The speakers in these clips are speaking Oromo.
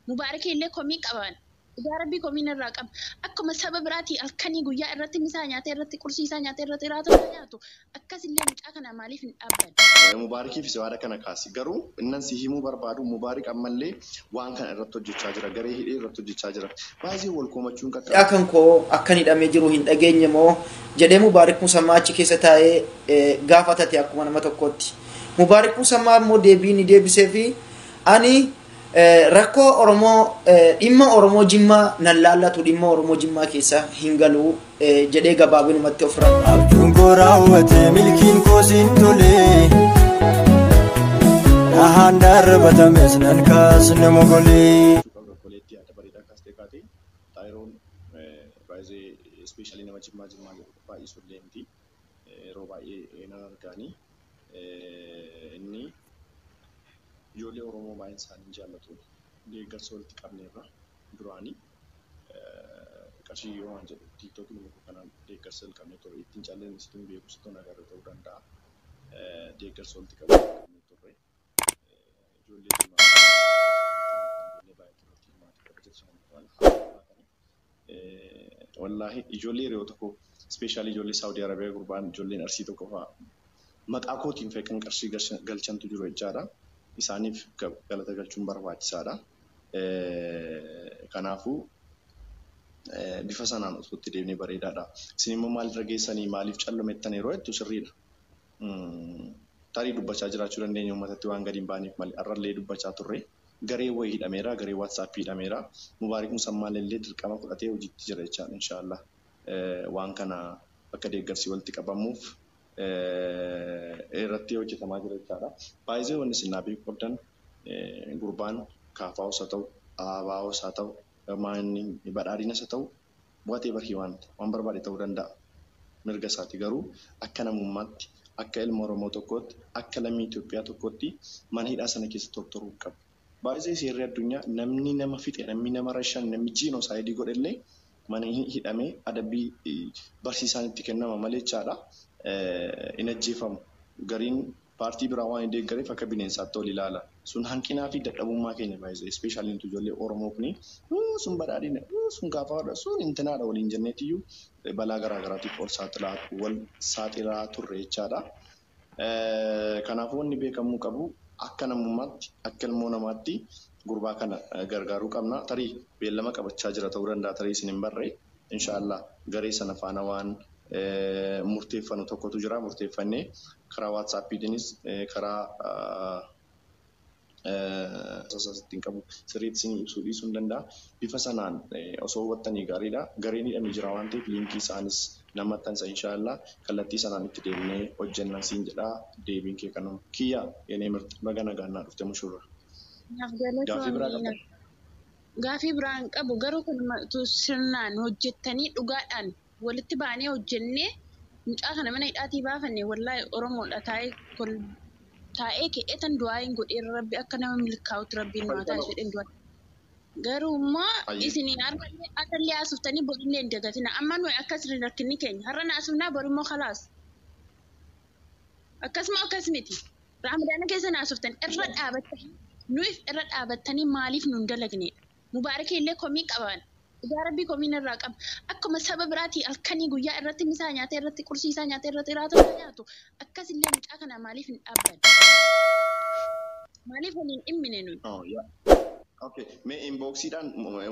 Mubaarakii illee komii qaban. Dhugaa Rabbii komii narraa qaba. Akkuma saba biraatii halkanii guyyaa irratti misaa nyaatee, irratti qursii isaa nyaatee, irratti raata isaa nyaatu, akkasillee mucaa kana maaliif hin dhaabbanne? Mubaarikiifis yaada kana kaasi. Garuu innan si himuu barbaadu, Mubaarik ammallee waan kana irratti hojjechaa jira. Garee hidhee irratti hojjechaa jira. Baay'ee wal komachuun qaqqaba. Mucaa kan koo akkan hidhamee jiru hin dhageenye moo jedhee Mubaarik Musammaa achi keessa taa'ee gaafatate akkuma nama tokkootti. Mubaarik Musammaa immoo deebii ni deebisee fi ani rakkoo Oromoo, dhimma Oromoo Jimmaa nan laallatu, dhimma Oromoo Jimmaa keessa hin galu jedhee gabaabinumatti ofirraa. Abjuun koo raawwate, milkiin koo siin tole. Dhahaan darbatames nan kaasne mogolee. Obboleettii, yaada bareedaa kaastee kaatee. Xaayiroon baay'ee especially nama Jimmaa Jimmaa jedhu baay'isuu illee miti. Yeroo baay'ee nan argaanii. Inni ijoollee Oromoo baay'een isaanii jaallatu. Deeggarsa walitti qabneerra duraanii. Qarshii yoo waan jedhu TikTokiin muka kanaan deeggarsa jalqabnee turre, ittiin calleen situun beeku situun agarra ta'uu danda'a. Deeggarsa walitti qabnee turre. Ijoollee Jimmaa, ijoollee baay'ee irratti hirmaatee qaba. Wallaahi ijoollee yeroo tokko, especially ijoollee Saawudii Arabiyaa, gurbaan ijoolleen Arsii tokko fa'aa maqaa kootiin feekan qarshii galchantu jiru jechaadha. Isaaniif galata galchuun barbaachisaadha. Kanaafuu bifa sanaan osoo itti deemnee bareedaadha. Isin immoo maalirra geessanii, maaliif callumettan yeroo jettu sirriidha. Tarii dubbachaa jiraachuu dandeenya, uummatatti waan gadi hin baaneef malee har'allee dubbachaa turre. Garee wayii hidhameera, garee WhatsAppii hidhameera. Mubaarik Musammaan illee dirqama fudhatee hojiitti jira jechaadha, inshaallah. Waan kana akka deeggarsi walitti qabamuuf irratti hojjetamaa jira jechaadha. Baay'ee wanni isin naa beekuu qabdan, gurbaan kaafaa'us haa ta'u, aabaa'us haa ta'u, maanni badhaadhinas haa ta'u, whatever he want, waan barbaade ta'uu danda'a. Mirga isaati, garuu akka namummaatti, akka ilma Oromoo tokkootti, akka lammii Itoophiyaa tokkootti mana hidhaa sana keessa tortoruu qabu. Baay'ee seerri addunyaa namni nama fixe, namni nama rashan, namni genocide godhellee mana hidhamee adabbii barsiisaan itti kennama malee jechaadha. Hin ajjeefamu. Gariin paartii biraa waan hin deeggareef akka bineensaatti ol ilaala. Sun hanqinaa fi dadhabummaa keenya baay'ee. Especially nuti ijoollee Oromoo kuni sun badhaadhina, sun gaafaadha, sun intinaadha waliin jenneetiyyuu balaa garaa garaatiif ol saaxilaa wal saaxilaa turre jechaadha. Kanaafuu wanni beekamuu qabu, akka namummaatti, akka ilmoo namaatti gurbaa kana gargaaruu qabna. Tarii beellama qabachaa jira ta'uu danda'a, tarii isin hin barre. Inshaallah garee sana faana waan murteeffannu tokkotu jira. Murteeffannee karaa WhatsAppiitiinis karaa ittiin qabu sirriitti isin ibsuu dhiisuu hin danda'a. Bifa sanaan osoo hubattanii gaariidha. Gareen hidhamee jira waan ta'eef liinkii isaanis nama maxxansa, inshaallah kallattii sanaan itti deemnee hojjenna siin jedha. Deebiin kee kanuma. Kiyya yenee mirti, baga nagaan naa dhufte mushurra. Gaaffii biraa qabda? Gaaffii biraa hin qabu, garuu kun sirnaan hojjettanii dhugaadhaan walitti baanee hojjennee mucaa kana mana hidhaatii baafanne, wallaahi Oromoodha taa'ee taa'ee ka'eetan du'aa hin godheera, Rabbi akka nama milkaa'utti Rabbiin nu haa taasisu jedheen du'aa. Garuu immoo isin har'allee har'allee haasoftaanii borillee hin dagatina. Amma nuyi akkas rakkinni keenya har'a naasofnaa, bor immoo khalaas. Akkasuma akkas miti. Ramadaana keessa naasoftan irra dhaabattanii nuyi irra dhaabattanii maaliif nun dalagnedha? Mubaarakii illee komii qaban. Dhugaa Rabbii komii narraa qaba. Akkuma saba biraatii halkanii guyyaa irratti misaa nyaatee, irratti qursii isaa nyaatee, irratti raata isaa nyaatu, akkasillee mucaa kana maaliif hin dhaabbanne? Maaliif waliin dhimmine nuyi? Oh, yeah. Okay. Mee inboxiidhaan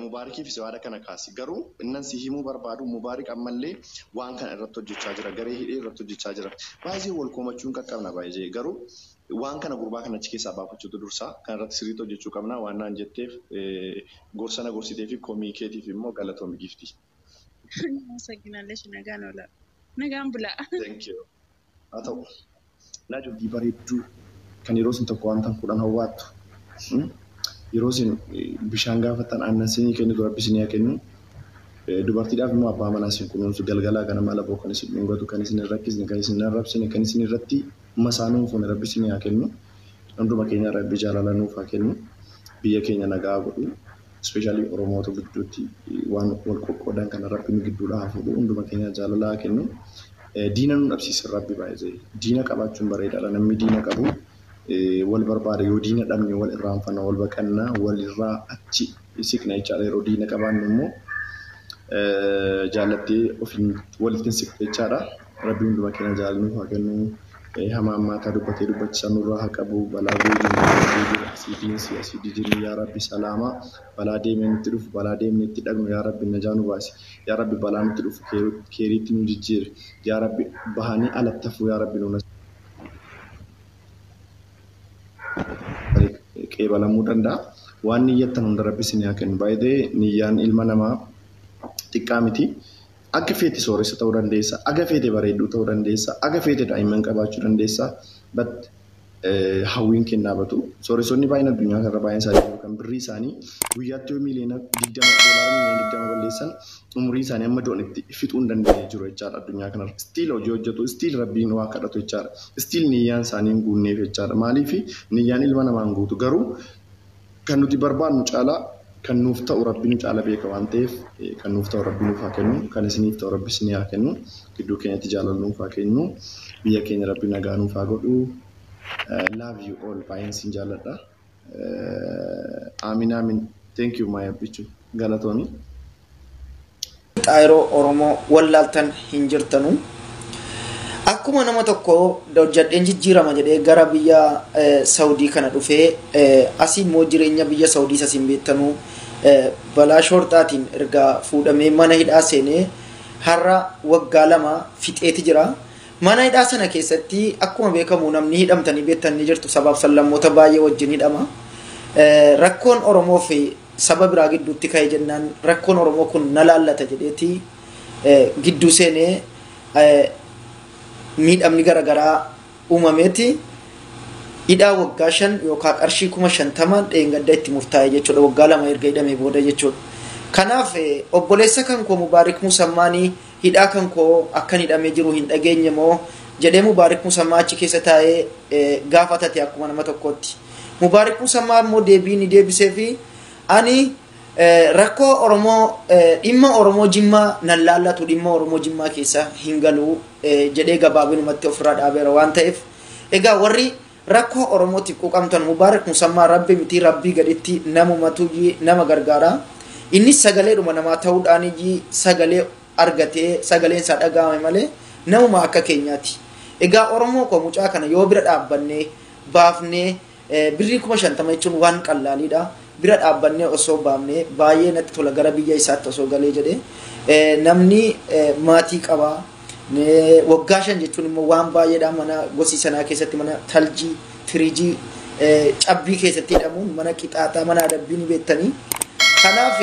Mubaarikiifis yaada kana kaasi. Garuu innan si himuu barbaadu, Mubaarik ammallee waan kana irratti hojjechaa jira. Garee hidhee irratti hojjechaa jira. Baay'ee wal komachuun qaqqabna baay'ee. Garuu waan kana gurbaa kana achi keessaa baafachuutu dursa. Kana irratti sirriitti hojjechuu qabna. Waan naan jetteef, gorsa na gorsitee fi komii keetiif immoo galatoomi, gifti. Ameseginalesh, nagaan oola. Nagaan bulaa. Thank you. Haa ta'u. Laa bareedduu kan yeroo isin tokko waan tan 10 hawwaattu. Yeroo isin bishaan gaafattan aannan isinii kennitu Rabbi isinii haa kennu. Dubartiidhaaf immoo abbaa manaa isin kunuunsu, galgalaa ganama alaboo kan isin dhungatu, kan isin hin rakkisne, kan isin hin arrabsine, kan isin irratti masaanuu hin fuune Rabbi isinii haa kennu. Hunduma keenya Rabbi jaalala nuuf haa kennu. Biyya keenya nagaa godhu. Especially Oromoota gidduutti waan wal qoqqoodan kana Rabbi nu gidduudhaa haa fuudhu. Hunduma keenya jaalala haa kennu. Diina nu dhabsiisin Rabbi baay'ee. Diina qabaachuun bareedaadha. Namni diina qabu wal barbaada yoo diina dhabne wal irraanfanna wal baqanna wal irraa achi siqna jechaadha. Yeroo diina qabaannu immoo jaallattee ofiin walitti siqte jechaadha. Rabbi hunduma keenya jaalannuuf haa kennu. Hamaa ammaataa dubbatee dubbachiisaa nurraa haa qabu. Balaa goojii asiidiinsi asiidii jiru yaa Rabbi salaama. Balaa deemee nutti dhufu balaa deemnee itti dhaqnu yaa Rabbi najaa nu baasi. Yaa Rabbi balaa nutti dhufu keeriitti nu jijjiiri. Yaa Rabbi bahanii alatti hafuu yaa Rabbi nu qeebalamuu danda'a. Waan niyyattan hunda Rabbi isin haa kennu. Baay'ee niyyaan ilma namaa xiqqaa miti. Akka feete sooressa ta'uu dandeessa, aga feete bareedduu ta'uu dandeessa, aga feete daa'imman qabaachuu dandeessa. But hawwiin kennaa batu. Sooressonni baay'een addunyaa kanarra baay'een isaanii yookaan birrii isaanii guyyaatti yoo miiliyoona 20 doolaara miiliyoona 20 balleessan umurii isaanii amma du'anitti fixuu hin dandeenye jiru jechaadha addunyaa kanarra. Stiil hojii hojjetu, stiil rabbiin waa kadhatu jechaadha. Stiil niyyaan isaanii hin guunneef jechaadha. Maaliif niyyaan ilma namaa hin guutu garuu kan nuti barbaadnu caalaa kan nuuf ta'u rabbi nu caala beeka waan ta'eef kan nuuf ta'u rabbi nuuf haa kennu kan isiniif ta'u rabbi isinii haa kennu gidduu keenyatti jaalala nuuf haa kennu biyya keenya rabbi nagaa nuuf haa godhu. Love you all baay'een isin jaalladha. Aamin aamin thank you my abbichu galatoomi. Xaayiroo Oromoo wallaaltan hin jirtanu. Akkuma nama tokko hojjedheen jijjiirama jedhee gara biyya Saudii kana dhufee asii immoo jireenya biyya Saudii isa hin beektanu balaa shorxaatiin erga fuudhamee mana hidhaa seenee har'a waggaa 2 fixeeti jira. Mana hidhaa sana keessatti akkuma beekamu namni hidhamtanii beektan ni jirtu sabaaf sablammoota baay'ee wajjin hidhama. Rakkoon Oromoo fi saba biraa gidduutti ka'e jennaan rakkoon Oromoo kun na laallata jedheeti gidduu seenee miidhamni garaagaraa uumameeti hidhaa waggaa 5 yookaan qarshii 50,000 dheengadda itti murtaa'e jechuudha waggaa 2 erga hidhamee booda jechuudha. Kanaaf obboleessa kan koo Mubaarik Musammaanii hidhaa kan koo akkan hidhamee jiru hin dhageenye moo jedhee Mubaarik Musammaa achi keessa taa'ee gaafatate akkuma nama tokkootti. Mubaarik Musammaa immoo deebii ni deebisee fi ani rakkoo Oromoo dhimma Oromoo Jimmaa nan laallatu dhimma Oromoo Jimmaa keessa hin galu jedhee gabaabinumatti ofirraa dhaabeera waan ta'eef egaa warri rakkoo Oromootiif quuqamtan Mubaarik Musammaa rabbi miti rabbii gaditti namumatu nama gargaara. Innis sagaleedhuma namaa ta'uudhaan sagalee argatee sagaleen isaa dhaga'ame malee namuma akka keenyaati. Egaa Oromoo koo mucaa kana yoo bira dhaabbannee baafnee birrii 50,000 jechuun waan qallaaliidha. Bira dhaabbannee osoo baafnee baay'ee natti tola gara biyya isaatti osoo galee jedhee namni maatii qaba. Waggaa 5 jechuun immoo waan baay'eedha mana gosi sanaa keessatti mana taljii, firiijii, cabbii keessatti hidhamuun mana qixaaxaa mana adabbii ni beektanii. Kanaaf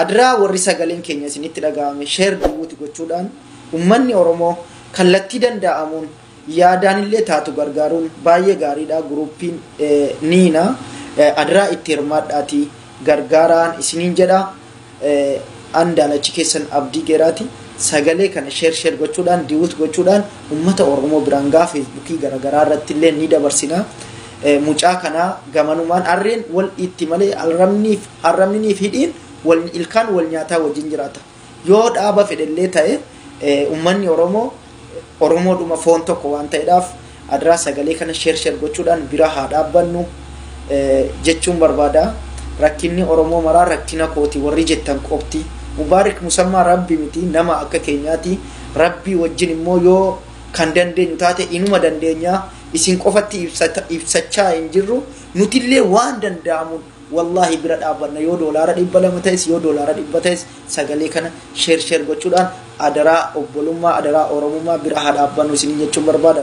adiraa warri sagaleen keenya isinitti dhaga'ame sheer duwwuuti gochuudhaan uummanni Oromoo kallattii danda'amuun yaadaan illee taatu gargaaruun baay'ee gaariidha. Guruupiin niina adiraa itti hirmaadhaatii gargaaraan isiniin jedha. Andaalachi keessan Abdii Geeraati. Sagalee kana sheer gochuudhaan diwwut gochuudhaan uummata Oromoo biraan gaa feesbuukii garaagaraa irratti illee ni dabarsina. Mucaa kanaa gamanumaan harreen wal itti malee arrabniif hidhiin wal ilkaan wal nyaataa wajjin jiraata. Yoo dhaaba fedhellee ta'e uummanni Oromoo Oromoodhuma foon tokko waan ta'eedhaaf adiraa sagalee kana sheer gochuudhaan bira haa dhaabbannu jechuun barbaada. Rakkinni Oromoo maraa rakkina kooti warri jettan qofti. Mubaarik Musammaa rabbi miti nama akka keenyaati. Rabbii wajjin immoo yoo kan dandeenyu taate inuma dandeenya. Isin qofatti ibsachaa hin jirru nutillee waan danda'amuun wallaahi bira dhaabbanna yoo doolaara 200 ta'es yoo doolaara 100 ta'es sagalee kana sheer gochuudhaan adaraa obbolummaa adaraa Oromummaa bira haa dhaabbannu isiniin jechuun barbaada.